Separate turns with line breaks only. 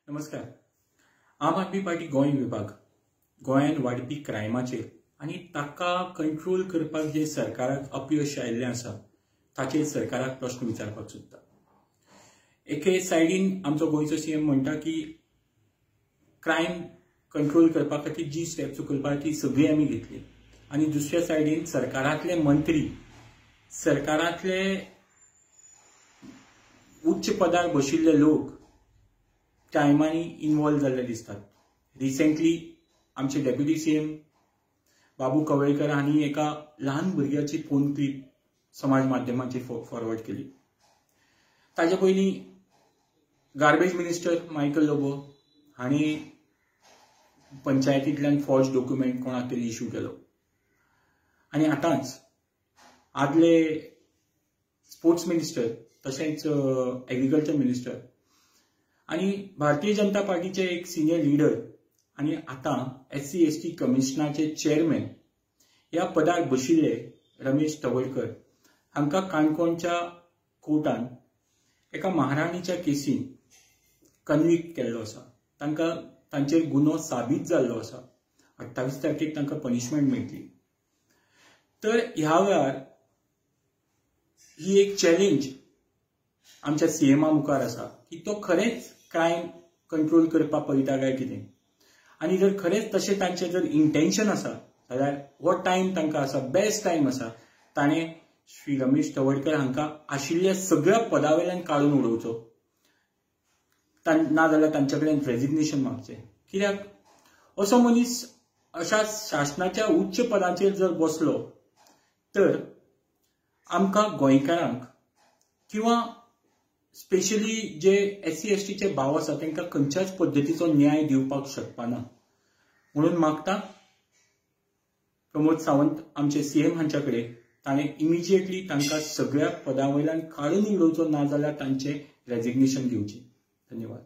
नमस्कार. आम आदमी पार्टी गोंय विभाग गोंयांत वाडपी क्रायमाचेर आनी ताका कंट्रोल करपाक जे सरकाराक अपयश आयिल्लें आसा ताचेर सरकाराक प्रश्न विचारपाक सोदता. एके सायडीन आमचो गोंयचो सीएम म्हणटा की क्रायम कंट्रोल करपा खातीर जी स्टेप्स उखलपाक ती सगळी आमी घेतली, आनी दुसऱ्या सायडीन सरकारांतले मंत्री, सरकारांतले उच्च पदार बशिल्ले लोक क्रायमांनी इन्वॉल्व जाल्ले दिसतात. रिसेंटली आमचे डेप्युटी सीएम बाबू कवळेकर हांणी एका ल्हान भुरग्याची फोन क्लिप समाज माध्यमाचेर फॉरवर्ड केली. ताजे पयलीं गार्बेज मिनिस्टर मायकल लोबो हांणी पंचायतींतल्यान फॉल्स डॉक्युमेंट कोणाक तरी इश्यू केलो. आनी आतांच आदले स्पोर्ट्स मिनिस्टर तशेंच एग्रीकल्चर मिनिस्टर आनी भारतीय जनता पार्टीचे एक सिनियर लिडर आनी आतां SC/ST कमिशनाचे चेअरमॅन ह्या पदार बशिल्ले रमेश तवडकर हांकां काणकोणच्या कोर्टान एका महाराणीच्या केसीन कन्विक्ट केल्लो आसा. तांकां तांचेर गुन्हो साबीत जाल्लो आसा. 28 तारखेक तांकां पनिशमेंट मेळटली. तर ह्या वेळार ही एक चॅलेंज आमच्या सीएमा मुखार आसा की तो खरेंच क्रायम कंट्रोल करपाक पळयता काय कितें, आनी जर खरेंच तशें तांचें जर इंटेन्शन आसा जाल्यार हो टायम तांकां आसा, बेस्ट टायम आसा, ताणें श्री रमेश तवडकर हांकां आशिल्ल्या सगळ्या पदा वयल्यान काडून उडोवचो, ना जाल्यार तांचे कडेन रेजिग्नेशन मागचें. कित्याक असो मनीस अशा शासनाच्या उच्च पदाचेर जर बसलो तर आमकां गोंयकारांक किंवा स्पेशली जे SC/STचे भाव आसा तांकां खंयच्याच पद्दतीचो न्याय दिवपाक शकपाना. म्हणून मागता प्रमोद सावंत आमचे सीएम हांच्या कडेन ताणें इमिजिएटली तांकां सगळ्या पदां वयल्यान काडून उडोवचो, ना जाल्यार तांचें रेजिग्नेशन घेवचें. धन्यवाद.